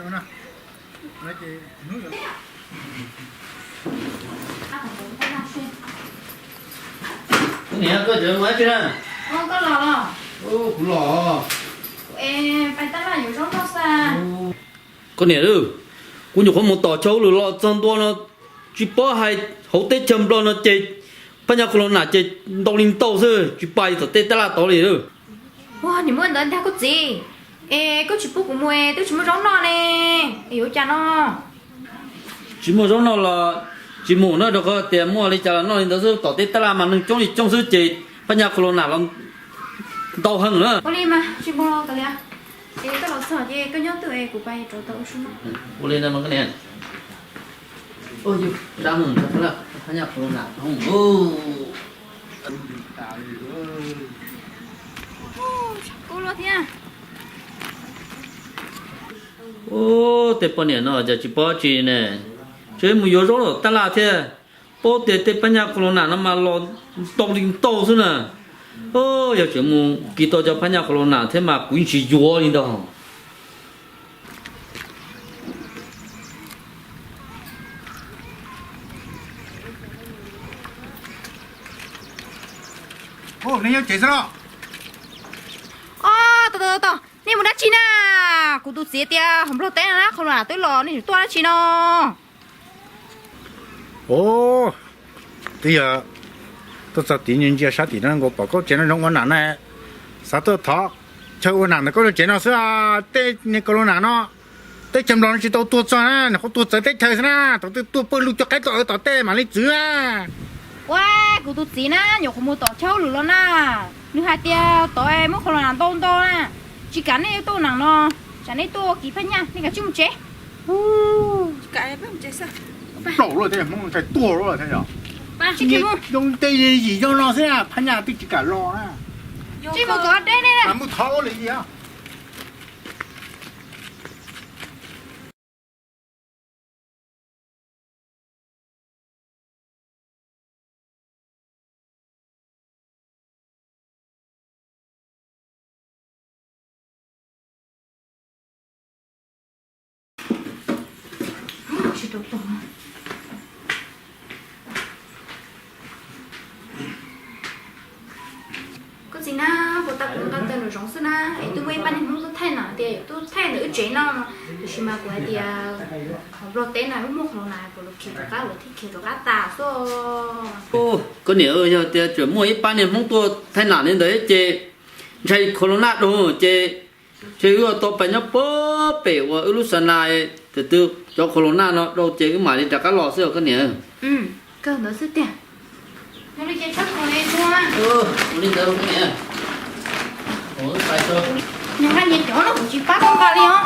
Niam, koj tseem mus dab tsi na? Kuv los. Koj niam, kuv nyuam qhuav mus tom chaw hauj lwm los txog ntua no, tsis paub hais hauv teb chaws Nplog no ces phab nyaj corona ces ntau li ntau xwb, tsis pais tom tej tab laj tod li. Ua, niam muab ntawd ntag koj txiv. Es koj tsis pub kuv mus, twb tsis muaj zaub noj ne, es yuav ua cas no? Tsis muaj zaub noj los tsis mus na, rau qhov tias muaj li cas los noj li ntawd xwb, tom tej tab laj mas neeg coob li coob xwb ces phab nyaj corona los ntau heev na. Ua li mas tsis mus los kav liam, es koj los txog ces koj nyob twj es kuv pais rau tau ua su. Ua li ntawd mas koj niam. Ua, yus rab phab nyaj corona. Ub, tej poj niam no cas tsis paub tsi ne, tseem mus yuav zaub tom tab laj thiab. Paub tias tej phab nyaj corona no mas los ntau li ntau xwb na. Yog tseem mus kis tau cov phab nyaj corona thiab mas kuv yeej tsis yuav li ntag. Os, nej mus dab tsi na? Kuv tus txiv tias hauv Nplog teb no na corona twb los, nej tseem tuaj dab tsi no? Os, twb yog tuaj txog tid ntsia sab tim no nkaus pom koj tsev no zoo ua nam na, xav tuaj thov chaw ua nam ntawm koj lub tsev no xwb. Tej niag corona no teb chaws Nplog no tsis tau tuag txog na, nws qhuav tuag txawv teb chaws xwb na, thaum twg tuag pawg lug cov qaib tuaj tom tej mam li txwv na. Ua, kuv tus txiv na nyuam qhuav mus tom chaw hauj lwm los na, nws hais tias tod muaj corona ntau ntau na, tsis kam nej tuaj ua nam no, tsam nej tuaj ua kis phab nyaj, nej kav tsij mus tsev. Plaub lub tej Hmoob ntshai tuag lawm thiab yog. Tej yim zoo no xwb na, phab nyaj twb tsis kam los na. Tsis mus kom deb ne. Mus thov ua li yog. Koj txiv na, puas tas kuv nqa tawm nraum zoov xwb na, es twb muaj ib pab niag Hmoob tuaj thaij nam tias yuav tuaj thaij ntawm wb tsev no, tiam sis mas kuv hais tias hauv Nplog teb no wb muaj qhov na, kuv los khiav rov qab, los thiaj khiav rov qab tas xwb. Koj niam, yog tias tseem muaj ib pab niag Hmoob tuaj thaij nam li ntawd ces ntshai corona dhau ces, ces wb tau pais nyob puag pem uas wb lub xab na, tus twg cov corona no dhau ces wb mam li rov qab los xwb os koj niam. Kawg ntawd xwb tiag. Ua li ntawd koj niam. Nyob haj nyias cov no kuv tsis pab koj nqa li os.